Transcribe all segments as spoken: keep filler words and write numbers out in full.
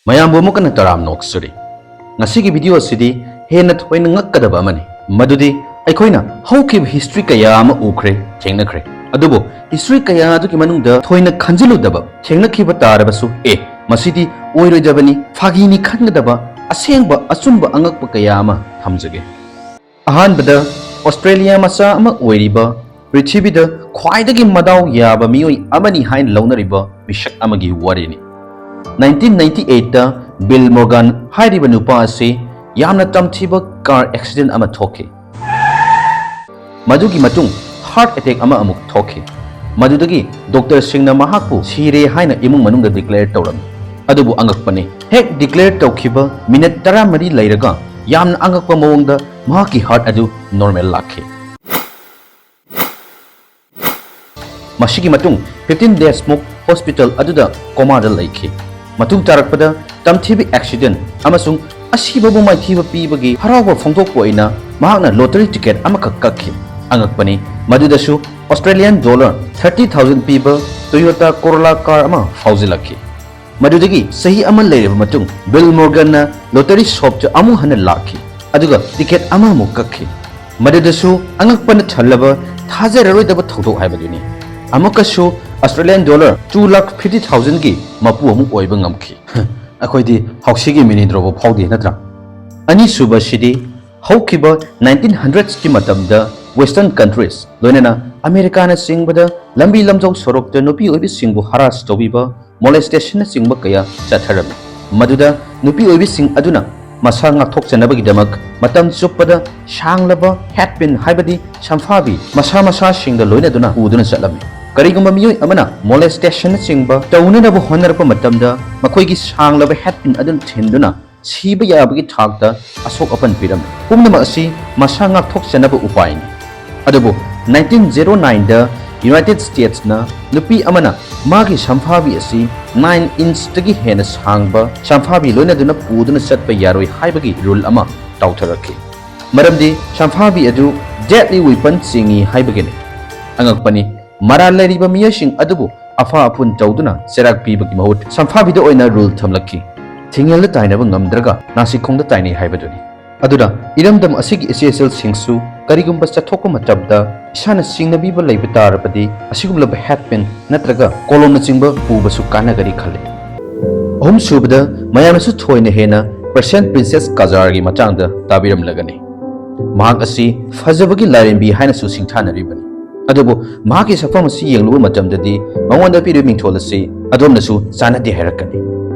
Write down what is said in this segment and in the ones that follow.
ꯃꯌꯥꯝꯕꯨ ꯑꯃꯨꯛ ꯍꯟꯅ ꯇꯔꯥꯝꯅ ꯑꯣꯛꯆꯔꯤ꯫ ꯉꯁꯤꯒꯤ video ꯑꯁꯤꯗꯤ ꯍꯦꯟꯅ ꯊꯣꯏꯅ ꯉꯛꯀꯗꯕ ꯑꯃꯅꯤ꯫ ꯃꯗꯨꯗꯤ ꯑꯩꯈꯣꯏꯅ ꯍꯧꯈꯤꯕ history ꯀꯌꯥ ꯑꯃ ꯎꯈ꯭ꯔꯦ, ꯊꯦꯡꯅꯈ꯭ꯔꯦ꯫ ꯑꯗꯨꯕꯨ history ꯀꯌꯥ ꯑꯗꯨꯒꯤ ꯃꯅꯨꯡꯗ ꯊꯣꯏꯅ ꯈꯟꯖꯤꯜꯂꯨꯗꯕ, ꯊꯦꯡꯅꯈꯤꯕ ꯇꯥꯔꯕꯁꯨ, "ꯑꯦ, ꯃꯁꯤꯗꯤ ꯑꯣꯏꯔꯣꯏꯗꯕꯅꯤ, ꯐꯥꯒꯤꯅꯤ" ꯈꯟꯒꯗꯕ ꯑꯁꯦꯡꯕ ꯑꯆꯨꯝꯕ ꯑꯉꯛꯄ ꯀꯌꯥ ꯑꯃ ꯊꯝꯖꯒꯦ꯫ ꯑꯍꯥꯟꯕꯗ, ꯑꯣꯁꯇ꯭ꯔꯦꯂꯤꯌꯥ ꯃꯆꯥ ꯑꯃ ꯑꯣꯏꯔꯤꯕ, ꯄ꯭ꯔꯤꯊꯤꯕꯤꯗ ꯈ꯭ꯋꯥꯏꯗꯒꯤ ꯃꯗꯥꯎ ꯌꯥꯕ ꯃꯤꯑꯣꯏ ꯑꯃꯅꯤ ꯍꯥꯏꯅ ꯂꯧꯅꯔꯤꯕ ꯃꯤꯁꯛ ꯑꯃꯒꯤ ꯋꯥꯔꯤꯅꯤ꯫ Nineteen ninety eightꯇ Bill Morgan ꯍꯥꯏꯔꯤꯕ ꯅꯨꯄꯥ ꯑꯁꯤ ꯌꯥꯝꯅ ꯇꯝꯊꯤꯕ car accident ꯑꯃ ꯊꯣꯛꯈꯤ꯫ ꯃꯗꯨꯒꯤ ꯃꯇꯨꯡ heart attack ꯑꯃ ꯑꯃꯨꯛ ꯊꯣꯛꯈꯤ꯫ ꯃꯗꯨꯗꯒꯤ doctorꯁꯤꯡꯅ ꯃꯍꯥꯛꯄꯨ ꯁꯤꯔꯦ ꯍꯥꯏꯅ ꯏꯃꯨꯡ ꯃꯅꯨꯡꯗ declare ꯇꯧꯔꯝꯃꯤ꯫ ꯑꯗꯨꯕꯨ ꯑꯉꯛꯄꯅꯤ, ꯍꯦꯛ declare ꯇꯧꯈꯤꯕ minute ꯇꯔꯥꯃꯔꯤ ꯂꯩꯔꯒ ꯌꯥꯝꯅ ꯑꯉꯛꯄ ꯃꯑꯣꯡꯗ ꯃꯍꯥꯛꯀꯤ heart ꯑꯗꯨ normal ꯂꯥꯛꯈꯤ꯫ ꯃꯁꯤꯒꯤ ꯃꯇꯨꯡ fifteen days ꯃꯨꯛ hospital ꯑꯗꯨꯗ comaꯗ ꯂꯩꯈꯤ꯫ ꯃꯇꯨꯡ ꯇꯥꯔꯛꯄꯗ ꯇꯝꯊꯤꯕ accident ꯑꯃꯁꯨꯡ ꯑꯁꯤꯕꯕꯨ ꯃꯥꯏꯊꯤꯕ ꯄꯤꯕꯒꯤ ꯍꯔꯥꯎꯕ ꯐꯣꯡꯗꯣꯛꯄ ꯑꯣꯏꯅ ꯃꯍꯥꯛꯅ lottery ticket ꯑꯃꯈꯛ ꯀꯛꯈꯤ꯫ ꯑꯉꯛꯄꯅꯤ, ꯃꯗꯨꯗꯁꯨ Australian dollar thirty thousand ꯄꯤꯕ Toyota Corolla car ꯑꯃ ꯐꯥꯎꯖꯤꯜꯂꯛꯈꯤ꯫ ꯃꯗꯨꯗꯒꯤ ꯆꯍꯤ ꯑꯃ ꯂꯩꯔꯕ ꯃꯇꯨꯡ, Bill Morganꯅ lottery shopꯇ ꯑꯃꯨꯛ ꯍꯟꯅ ꯂꯥꯛꯈꯤ, ꯑꯗꯨꯒ ticket ꯑꯃꯃꯨꯛ ꯀꯛꯈꯤ꯫ ꯃꯗꯨꯗꯁꯨ ꯑꯉꯛꯄꯅ ꯊꯜꯂꯕ, ꯊꯥꯖꯔꯔꯣꯏꯗꯕ ꯊꯧꯗꯣꯛ ꯍꯥꯏꯕꯗꯨꯅꯤ꯫ ꯑꯃꯨꯛꯀꯁꯨ Australian dollar two lakh fifty thousandꯒꯤ ꯃꯄꯨ ꯑꯃꯨꯛ ꯑꯣꯏꯕ ꯉꯝꯈꯤ꯫ ꯑꯩꯈꯣꯏꯗꯤ ꯍꯧꯁꯤꯒꯤ ꯃꯤꯅꯤꯗ꯭ꯔꯣꯕ ꯐꯥꯎꯗꯦ, ꯅꯠꯇ꯭ꯔꯥ? ꯑꯅꯤꯁꯨꯕꯁꯤꯗꯤ, ꯍꯧꯈꯤꯕ nineteen hundredsꯀꯤ ꯃꯇꯝꯗ Western countries, ꯂꯣꯏꯅꯅ ꯑꯃꯦꯔꯤꯀꯥꯅ ꯆꯤꯡꯕꯗ, ꯂꯝꯕꯤ ꯂꯝꯖꯥꯎ ꯁꯣꯔꯣꯛꯇ ꯅꯨꯄꯤ ꯑꯣꯏꯕꯤꯁꯤꯡꯕꯨ harass ꯇꯧꯕꯤꯕ, molestationꯅꯆꯤꯡꯕ ꯀꯌꯥ ꯆꯠꯊꯔꯝꯃꯤ꯫ ꯃꯗꯨꯗ ꯅꯨꯄꯤ ꯑꯣꯏꯕꯤꯁꯤꯡ ꯑꯗꯨꯅ ꯃꯁꯥ ꯉꯥꯛꯊꯣꯛꯆꯅꯕꯒꯤꯗꯃꯛ ꯃꯇꯝ ꯆꯨꯞꯄꯗ ꯁꯥꯡꯂꯕ hatpin ꯍꯥꯏꯕꯗꯤ ꯁꯝꯐꯥꯕꯤ ꯃꯁꯥ ꯃꯁꯥꯁꯤꯡꯗ ꯂꯣꯏꯅꯗꯨꯅ ꯄꯨꯗꯨꯅ ꯆꯠꯂꯝꯃꯤ꯫ ꯀꯔꯤꯒꯨꯝꯕ ꯃꯤꯑꯣꯏ ꯑꯃꯅ molestationꯅꯆꯤꯡꯕ ꯇꯧꯅꯅꯕ ꯍꯣꯠꯅꯔꯛꯄ ꯃꯇꯝꯗ ꯃꯈꯣꯏꯒꯤ ꯁꯥꯡꯂꯕ hatpin ꯑꯗꯨꯅ ꯊꯤꯟꯗꯨꯅ ꯁꯤꯕ ꯌꯥꯕꯒꯤ ꯊꯥꯛꯇ ꯑꯁꯣꯛ ꯑꯄꯟ ꯄꯤꯔꯝꯃꯤ꯫ ꯄꯨꯝꯅꯃꯛ ꯑꯁꯤ ꯃꯁꯥ ꯉꯥꯛꯊꯣꯛꯆꯅꯕ ꯎꯄꯥꯏꯅꯤ꯫ ꯑꯗꯨꯕꯨ nineteen zero nineꯗ United Statesꯅ ꯅꯨꯄꯤ ꯑꯃꯅ ꯃꯥꯒꯤ ꯁꯝꯐꯥꯕꯤ ꯑꯁꯤ nine inchꯇꯒꯤ ꯍꯦꯟꯅ ꯁꯥꯡꯕ ꯁꯝꯐꯥꯕꯤ ꯂꯣꯏꯅꯗꯨꯅ ꯄꯨꯗꯨꯅ ꯆꯠꯄ ꯌꯥꯔꯣꯏ ꯍꯥꯏꯕꯒꯤ rule ꯑꯃ ꯇꯥꯎꯊꯔꯛꯈꯤ꯫ ꯃꯔꯝꯗꯤ ꯁꯝꯐꯥꯕꯤ ꯑꯗꯨ deadly weapon ꯆꯤꯡꯏ ꯍꯥꯏꯕꯒꯤꯅꯤ꯫ ꯑꯉꯛꯄꯅꯤ, ꯃꯔꯥꯜ ꯂꯩꯔꯤꯕ ꯃꯤꯑꯣꯏꯁꯤꯡ ꯑꯗꯨꯕꯨ ꯑꯐ ꯑꯄꯨꯟ ꯇꯧꯗꯨꯅ ꯆꯩꯔꯥꯛ ꯄꯤꯕꯒꯤ ꯃꯍꯨꯠ ꯁꯝꯐꯥꯕꯤꯗ ꯑꯣꯏꯅ rule ꯊꯝꯂꯛꯈꯤ꯫ ꯊꯤꯡꯉꯦꯜꯗ ꯇꯥꯏꯅꯕ ꯉꯝꯗ꯭ꯔꯒ ꯅꯥꯁꯤꯈꯣꯡꯗ ꯇꯥꯏꯅꯩ ꯍꯥꯏꯕꯗꯨꯅꯤ꯫ ꯑꯗꯨꯅ ꯏꯔꯝꯗꯝ ꯑꯁꯤꯒꯤ ꯏꯆꯦꯜꯁꯤꯡꯁꯨ ꯀꯔꯤꯒꯨꯝꯕ ꯆꯠꯊꯣꯛꯄ ꯃꯇꯝꯗ ꯏꯁꯥꯅ ꯁꯤꯡꯅꯕꯤꯕ ꯂꯩꯕ ꯇꯥꯔꯕꯗꯤ ꯑꯁꯤꯒꯨꯝꯂꯕ ꯍꯦꯠ ꯄꯦꯟ ꯅꯠꯇ꯭ꯔꯒ ꯀꯣꯂꯣꯝꯅꯆꯤꯡꯕ ꯄꯨꯕꯁꯨ ꯀꯥꯟꯅꯒꯅꯤ ꯈꯜꯂꯤ꯫ ꯑꯍꯨꯝꯁꯨꯕꯗ, ꯃꯌꯥꯝꯅꯁꯨ ꯊꯣꯏꯅ ꯍꯦꯟꯅ ꯄꯔꯁꯤꯌꯟ ꯄ꯭ꯔꯤꯟꯁꯦꯁ ꯀꯖꯥꯔꯒꯤ ꯃꯇꯥꯡꯗ ꯇꯥꯕꯤꯔꯝꯂꯒꯅꯤ꯫ ꯃꯍꯥꯛ ꯑꯁꯤ ꯐꯖꯕꯒꯤ ꯂꯥꯏꯔꯦꯝꯕꯤ ꯍꯥꯏꯅꯁꯨ ꯁꯤꯡꯊꯥꯅꯔꯤꯕꯅꯤ꯫ ꯑꯗꯨꯕꯨ ꯃꯍꯥꯛꯀꯤ ꯁꯛꯐꯝ ꯑꯁꯤ ꯌꯦꯡꯂꯨꯕ ꯃꯇꯝꯗꯗꯤ ꯃꯉꯣꯟꯗ ꯄꯤꯔꯤꯕ ꯃꯤꯡꯊꯣꯜ ꯑꯁꯤ ꯑꯗꯣꯝꯅꯁꯨ ꯆꯥꯟꯅꯗꯦ ꯍꯥꯏꯔꯛꯀꯅꯤ꯫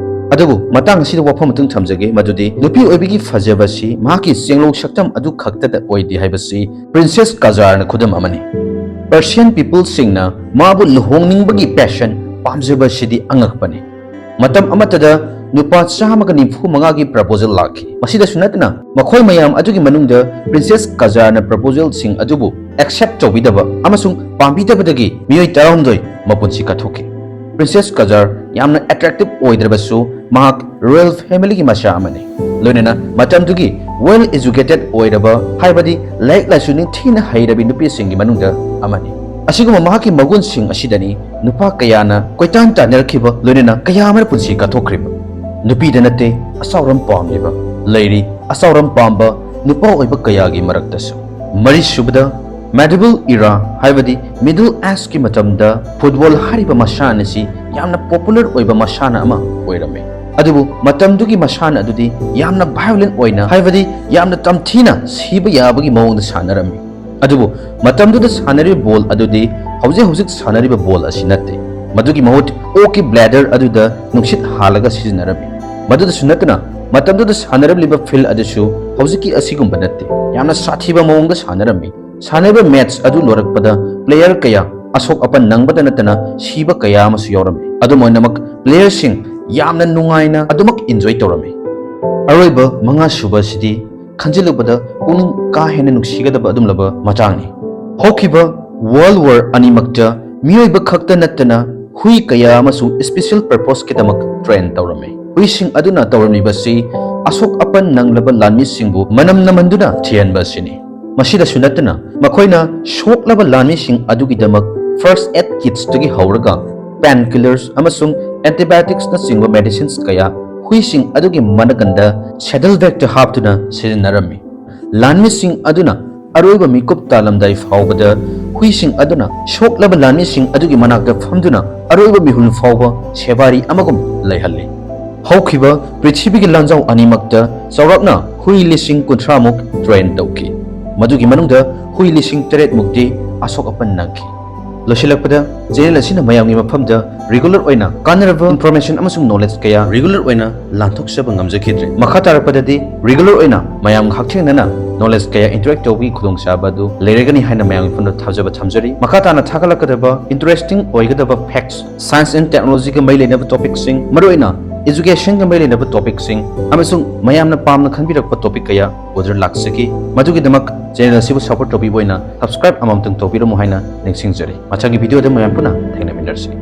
ꯑꯗꯨꯕꯨ ꯃꯇꯥꯡ ꯑꯁꯤꯗ ꯋꯥꯐꯝ ꯑꯃꯇꯪ ꯊꯝꯖꯒꯦ, ꯃꯗꯨꯗꯤ ꯅꯨꯄꯤ ꯑꯣꯏꯕꯒꯤ ꯐꯖꯕ ꯑꯁꯤ ꯃꯍꯥꯛꯀꯤ ꯆꯦꯡꯂꯧ ꯁꯛꯇꯝ ꯑꯗꯨ ꯈꯛꯇꯗ ꯑꯣꯏꯗꯦ ꯍꯥꯏꯕꯁꯤ ꯄ꯭ꯔꯤꯟꯁꯦꯁ ꯀꯖꯥꯔꯅ ꯈꯨꯗꯝ ꯑꯃꯅꯤ꯫ ꯄꯔꯁꯤꯌꯟ ꯄꯤꯄꯜꯁꯤꯡꯅ ꯃꯥꯕꯨ ꯂꯨꯍꯣꯡꯅꯤꯡꯕꯒꯤ ꯄꯦꯁꯟ, ꯄꯥꯝꯖꯕ ꯑꯁꯤꯗꯤ ꯑꯉꯛꯄꯅꯤ꯫ ꯃꯇꯝ ꯑꯃꯠꯇꯗ ꯅꯨꯄꯥ ꯆꯥꯝꯃꯒ ꯅꯤꯐꯨ ꯃꯉꯥꯒꯤ ꯄ꯭ꯔꯄꯣꯖꯦꯜ ꯂꯥꯛꯈꯤ꯫ ꯃꯁꯤꯗꯁꯨ ꯅꯠꯇꯅ ꯃꯈꯣꯏ ꯃꯌꯥꯝ ꯑꯗꯨꯒꯤ ꯃꯅꯨꯡꯗ ꯄ꯭ꯔꯤꯟꯁꯦꯁ ꯀꯖꯥꯔꯅ ꯄ꯭ꯔꯄꯣꯖꯦꯜꯁꯤꯡ ꯑꯗꯨꯕꯨ ꯑꯦꯛꯁꯦꯞ ꯇꯧꯕꯤꯗꯕ ꯑꯃꯁꯨꯡ ꯄꯥꯝꯕꯤꯗꯕꯗꯒꯤ ꯃꯤꯑꯣꯏ ꯇꯔꯥꯍꯨꯝꯗꯣꯏ ꯃꯄꯨꯟꯁꯤ ꯀꯠꯊꯣꯛꯈꯤ꯫ ꯄ꯭ꯔꯤꯟꯁꯦꯁ ꯀꯖꯥꯔ ꯌꯥꯝꯅ ꯑꯦꯇ꯭ꯔꯦꯛꯇꯤꯚ ꯑꯣꯏꯗ꯭ꯔꯕꯁꯨ ꯃꯍꯥꯛ ꯔꯣꯌꯦꯜ ꯐꯦꯃꯤꯂꯤꯒꯤ ꯃꯆꯥ ꯑꯃꯅꯤ꯫ ꯂꯣꯏꯅꯅ ꯃꯇꯝꯗꯨꯒꯤ ꯋꯦꯜ ꯑꯦꯖꯨꯀꯦꯇꯦꯗ ꯑꯣꯏꯔꯕ, ꯍꯥꯏꯕꯗꯤ ꯂꯥꯏꯔꯤꯛ ꯂꯥꯏꯁꯨ ꯅꯤꯡꯊꯤꯅ ꯍꯩꯔꯕꯤ ꯅꯨꯄꯤꯁꯤꯡꯒꯤ ꯃꯅꯨꯡꯗ ꯑꯃꯅꯤ꯫ ꯑꯁꯤꯒꯨꯝꯕ ꯃꯍꯥꯛꯀꯤ ꯃꯒꯨꯟꯁꯤꯡ ꯑꯁꯤꯗꯅꯤ ꯅꯨꯄꯥ ꯀꯌꯥꯅ ꯀꯣꯏꯇꯥꯟ ꯇꯥꯟꯅꯔꯛꯈꯤꯕ, ꯂꯣꯏꯅꯅ ꯀꯌꯥ ꯑꯃꯅ ꯄꯨꯟꯁꯤ ꯀꯠꯊꯣꯛꯈ꯭ꯔꯤꯕ꯫ ꯅꯨꯄꯤꯗ ꯅꯠꯇꯦ, ꯑꯆꯥꯎꯔꯝ ꯄꯥꯝꯂꯤꯕ ꯂꯩꯔꯤ, ꯑꯆꯥꯎꯔꯝ ꯄꯥꯝꯕ ꯅꯨꯄꯥ ꯑꯣꯏꯕ ꯀꯌꯥꯒꯤ ꯃꯔꯛꯇꯁꯨ꯫ ꯃꯔꯤꯁꯨꯕꯗ, ꯃꯦꯗꯤꯕꯜ ꯏꯔꯥ, ꯍꯥꯏꯕꯗꯤ ꯃꯤꯗꯜ ꯑꯦꯖꯀꯤ ꯃꯇꯝꯗ ꯐꯨꯠꯕꯣꯜ ꯍꯥꯏꯔꯤꯕ ꯃꯁꯥꯟꯅ ꯑꯁꯤ ꯌꯥꯝꯅ ꯄꯣꯄꯨꯂꯔ ꯑꯣꯏꯕ ꯃꯁꯥꯟꯅ ꯑꯃ ꯑꯣꯏꯔꯝꯃꯤ꯫ ꯑꯗꯨꯕꯨ ꯃꯇꯝꯗꯨꯒꯤ ꯃꯁꯥꯟꯅ ꯑꯗꯨꯗꯤ ꯌꯥꯝꯅ ꯚꯥꯏꯑꯣꯂꯦꯟ ꯑꯣꯏꯅ, ꯍꯥꯏꯕꯗꯤ ꯌꯥꯝꯅ ꯇꯝꯊꯤꯅ ꯁꯤꯕ ꯌꯥꯕꯒꯤ ꯃꯑꯣꯡꯗ ꯁꯥꯟꯅꯔꯝꯃꯤ꯫ ꯑꯗꯨꯕꯨ ꯃꯇꯝꯗꯨꯗ ꯁꯥꯟꯅꯔꯤꯕ ꯕꯣꯜ ꯑꯗꯨꯗꯤ ꯍꯧꯖꯤꯛ ꯍꯧꯖꯤꯛ ꯁꯥꯟꯅꯔꯤꯕ ꯕꯣꯜ ꯑꯁꯤ ꯅꯠꯇꯦ꯫ ꯃꯗꯨꯒꯤ ꯃꯍꯨꯠ ꯑꯣꯛꯀꯤ ꯕ꯭ꯂꯦꯗꯔ ꯑꯗꯨꯗ ꯅꯨꯡꯁꯤꯠ ꯍꯥꯜꯂꯒ ꯁꯤꯖꯤꯟꯅꯔꯝꯃꯤ꯫ ꯃꯗꯨꯗꯁꯨ ꯅꯠꯇꯅ ꯃꯇꯝꯗꯨꯗ ꯁꯥꯟꯅꯔꯝꯂꯤꯕ ꯐꯤꯜ ꯑꯗꯨꯁꯨ ꯍꯧꯖꯤꯛꯀꯤ ꯑꯁꯤꯒꯨꯝꯕ ꯅꯠꯇꯦ꯫ ꯌꯥꯝꯅ ꯁꯥꯊꯤꯕ ꯃꯑꯣꯡꯗ ꯁꯥꯟꯅꯔꯝꯃꯤ꯫ ꯁꯥꯟꯅꯔꯤꯕ ꯃꯦꯠꯆ ꯑꯗꯨ ꯂꯣꯏꯔꯛꯄꯗ ꯄ꯭ꯂꯦꯌꯔ ꯀꯌꯥ ꯑꯁꯣꯛ ꯑꯄꯟ ꯅꯪꯕꯗ ꯅꯠꯇꯅ ꯁꯤꯕ ꯀꯌꯥ ꯑꯃꯁꯨ ꯌꯥꯎꯔꯝꯃꯤ꯫ ꯑꯗꯨꯝ ꯑꯣꯏꯅꯃꯛ, ꯄ꯭ꯂꯦꯌꯔꯁꯤꯡ ꯌꯥꯝꯅ ꯅꯨꯡꯉꯥꯏꯅ ꯑꯗꯨꯃꯛ ꯏꯟꯖꯣꯏ ꯇꯧꯔꯝꯃꯤ꯫ ꯑꯔꯣꯏꯕ ꯃꯉꯥ ꯁꯨꯕ ꯑꯁꯤꯗꯤ ꯈꯟꯖꯤꯜꯂꯨꯕꯗ ꯄꯨꯛꯅꯤꯡ ꯀꯥ ꯍꯦꯟꯅ ꯅꯨꯡꯁꯤꯒꯗꯕ ꯑꯗꯨꯝꯂꯕ ꯃꯇꯥꯡꯅꯤ꯫ ꯍꯧꯈꯤꯕ ꯋꯥꯔꯜꯗ ꯋꯥꯔ ꯑꯅꯤꯃꯛꯇ ꯃꯤꯑꯣꯏꯕ ꯈꯛꯇ ꯅꯠꯇꯅ ꯍꯨꯏ ꯀꯌꯥ ꯑꯃꯁꯨ ꯁ꯭ꯄꯦꯁꯤꯌꯦꯜ ꯄꯔꯄꯣꯁꯀꯤꯗꯃꯛ ꯇ꯭ꯔꯦꯟ ꯇꯧꯔꯝꯃꯤ꯫ ꯍꯨꯏꯁꯤꯡ ꯑꯗꯨꯅ ꯇꯧꯔꯝꯂꯤꯕꯁꯤ ꯑꯁꯣꯛ ꯑꯄꯟ ꯅꯪꯂꯕ ꯂꯥꯟꯃꯤꯁꯤꯡꯕꯨ ꯃꯅꯝ ꯅꯝꯍꯟꯗꯨꯅ ꯊꯤꯍꯟꯕ ꯑꯁꯤꯅꯤ꯫ ꯃꯁꯤꯗꯁꯨ ꯅꯠꯇꯅ ꯃꯈꯣꯏꯅ ꯁꯣꯛꯂꯕ ꯂꯥꯟꯃꯤꯁꯤꯡ ꯑꯗꯨꯒꯤꯗꯃꯛ ꯐꯥꯔꯁ ꯑꯦꯗ ꯀꯤꯠꯁꯇꯒꯤ ꯍꯧꯔꯒ ꯄꯦꯟ ꯀꯤꯂꯔꯁ ꯑꯃꯁꯨꯡ ꯑꯦꯟꯇꯤꯕꯥꯏꯑꯣꯇꯤꯛꯁꯅꯆꯤꯡꯕ ꯃꯦꯗꯤꯁꯤꯟꯁ ꯀꯌꯥ ꯍꯨꯏꯁꯤꯡ ꯑꯗꯨꯒꯤ ꯃꯅꯥꯀꯟꯗ ꯁꯦꯗꯜ ꯕꯦꯒꯇ ꯍꯥꯞꯇꯨꯅ ꯁꯤꯖꯤꯟꯅꯔꯝꯃꯤ꯫ ꯂꯥꯟꯃꯤꯁꯤꯡ ꯑꯗꯨꯅ ꯑꯔꯣꯏꯕ ꯃꯤꯀꯨꯞ ꯇꯥꯂꯝꯗꯥꯏ ꯐꯥꯎꯕꯗ ꯍꯨꯏꯁꯤꯡ ꯑꯗꯨꯅ ꯁꯣꯛꯂꯕ ꯂꯥꯟꯃꯤꯁꯤꯡ ꯑꯗꯨꯒꯤ ꯃꯅꯥꯛꯇ ꯐꯝꯗꯨꯅ ꯑꯔꯣꯏꯕ ꯃꯤꯍꯨꯜ ꯐꯥꯎꯕ ꯁꯦꯕꯥꯔꯤ ꯑꯃꯒꯨꯝ ꯂꯩꯍꯜꯂꯤ꯫ ꯍꯧꯈꯤꯕ ꯄ꯭ꯔꯤꯊꯤꯕꯤꯒꯤ ꯂꯥꯟꯖꯥꯎ ꯑꯅꯤꯃꯛꯇ ꯆꯥꯎꯔꯥꯛꯅ ꯍꯨꯏ ꯂꯤꯁꯤꯡ ꯀꯨꯟꯊ꯭ꯔꯥ ꯃꯨꯛ ꯇ꯭ꯔꯦꯟ ꯇꯧꯈꯤ꯫ ꯃꯗꯨꯒꯤ ꯃꯅꯨꯡꯗ ꯍꯨꯏ ꯂꯤꯁꯤꯡ ꯇꯔꯦꯠ ꯃꯨꯛꯇꯤ ꯑꯁꯣꯛ ꯑꯄꯟ ꯅꯪꯈꯤ꯫ ꯂꯣꯏꯁꯤꯜꯂꯛꯄꯗ, ꯆꯦꯅꯦꯜ ꯑꯁꯤꯅ ꯃꯌꯥꯝꯒꯤ ꯃꯐꯝꯗ ꯔꯤꯒꯨꯂꯔ ꯑꯣꯏꯅ ꯀꯥꯟꯅꯔꯕ ꯏꯟꯐꯣꯔꯃꯦꯁꯟ ꯑꯃꯁꯨꯡ ꯅꯣꯂꯦꯖ ꯀꯌꯥ ꯔꯤꯒꯨꯂꯔ ꯑꯣꯏꯅ ꯂꯥꯟꯊꯣꯛꯆꯕ ꯉꯝꯖꯈꯤꯗ꯭ꯔꯦ꯫ ꯃꯈꯥ ꯇꯥꯔꯛꯄꯗꯗꯤ ꯔꯤꯒꯨꯂꯔ ꯑꯣꯏꯅ ꯃꯌꯥꯝꯒ ꯍꯛꯊꯦꯡꯅꯅ ꯅꯣꯂꯦꯖ ꯀꯌꯥ ꯏꯟꯇꯔꯦꯛ ꯇꯧꯕꯒꯤ ꯈꯨꯗꯣꯡꯆꯥꯕ ꯑꯗꯨ ꯂꯩꯔꯒꯅꯤ ꯍꯥꯏꯅ ꯃꯌꯥꯝꯒꯤ ꯃꯐꯝꯗ ꯊꯥꯖꯕ ꯊꯝꯖꯔꯤ꯫ ꯃꯈꯥ ꯇꯥꯅ ꯊꯥꯒꯠꯂꯛꯀꯗꯕ ꯏꯟꯇꯔꯦꯁꯇꯤꯡ ꯑꯣꯏꯒꯗꯕ ꯐꯦꯛꯁ, ꯁꯥꯏꯟꯁ ꯑꯦꯟ ꯇꯦꯛꯅꯣꯂꯣꯖꯤꯒ ꯃꯔꯤ ꯂꯩꯅꯕ ꯇꯣꯄꯤꯛꯁꯤꯡ, ꯃꯔꯨꯑꯣꯏꯅ ꯏꯖꯨꯀꯦꯁꯟꯒ ꯃꯔꯤ ꯂꯩꯅꯕ ꯇꯣꯄꯤꯛꯁꯤꯡ ꯑꯃꯁꯨꯡ ꯃꯌꯥꯝꯅ ꯄꯥꯝꯅ ꯈꯟꯕꯤꯔꯛꯄ ꯇꯣꯄꯤꯛ ꯀꯌꯥ ꯄꯨꯗꯨꯅ ꯂꯥꯛꯆꯒꯦ꯫ ꯃꯗꯨꯒꯤꯗꯃꯛ ꯆꯦꯅꯦꯜ ꯑꯁꯤꯕꯨ ꯁꯄꯣꯔꯠ ꯇꯧꯕꯤꯕ ꯑꯣꯏꯅ ꯁꯕꯁꯀ꯭ꯔꯥꯏꯕ ꯑꯃꯃꯝꯇꯪ ꯇꯧꯕꯤꯔꯝꯃꯨ ꯍꯥꯏꯅ ꯅꯤꯡꯁꯤꯡꯖꯔꯤ꯫ ꯃꯊꯪꯒꯤ ꯚꯤꯗꯤꯑꯣꯗ ꯃꯌꯥꯝ ꯄꯨꯟꯅ ꯊꯦꯡꯅꯃꯤꯟꯅꯔꯁꯤ꯫